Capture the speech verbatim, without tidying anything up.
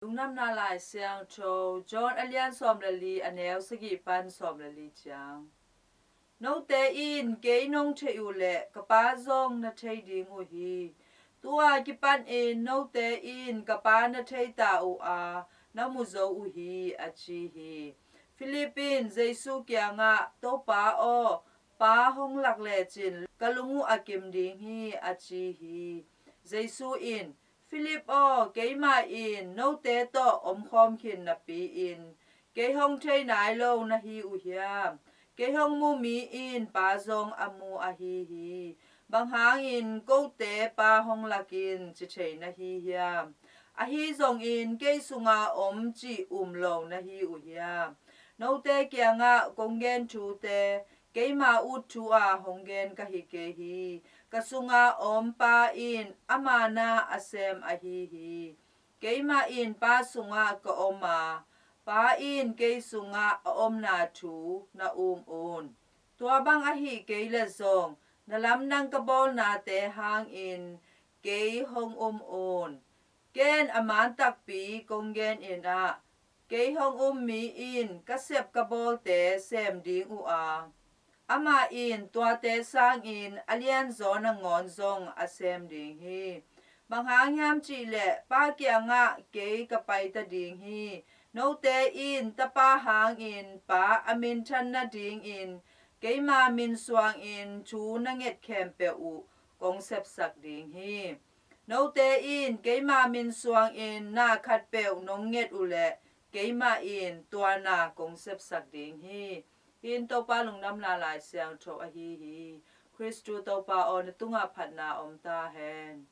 Lungdamna Lai Siangtho, John a lian sawm le li, a neu sagih pan sawm le li ciang. Note in kei nong theih uh leh ka Pa zong na thei ding uh hi. Tu-a kipanin note in ka Pa na thei ta uh a, na mu zo uh hi, a ci hi. Philip in Jesu kiangah, Topa aw, Pa hong lak lecin ka lung uh a kim ding hi, a ci hi. Jesu in, Philip aw, keimah in note tawh omkhawm khin napi-in kei hong thei nai lo na hi uh hiam? Kei hong mu mi in Pa zong a mu ahi hi. Bang hangin kote Pa hong lakin ci thei na hi hiam? Ahi zongin kei sunga om cih um lo na hi uh hiam? Note kiangah kong gen thute keima ut thu-a hong gen ka hi kei hi. Ka sunga om Pa in ama na a sem ahi hi. Keimah in Pa sungah ka om a, Pa in kei sungah a omna thu na um un. Tua bang ahih kei leh zong na lamdang ka bawlnate hangin kei hong um un. Ken a man takpi kong genin ah, kei hong um mi in ka sep ka bawlte sem ding uh a, amah in tuate sangin a lianzaw nangawn zong a sem ding hi. Bang hang hiam cih leh Pa kiangah kei ka pai ta ding hi. Note in Tapa hangin Pa a minthan nadingin keima min suangin thu na nget khempeuh uh kong sepsak ding hi. Note in keima min suangin na khatpeuh nong nget uh leh keimah in tua na kong sepsak ding hi. Hih in Topa Lungdamna Lai Siangtho ahi hi. Khristu Topa aw, na tungah phatna om ta hen.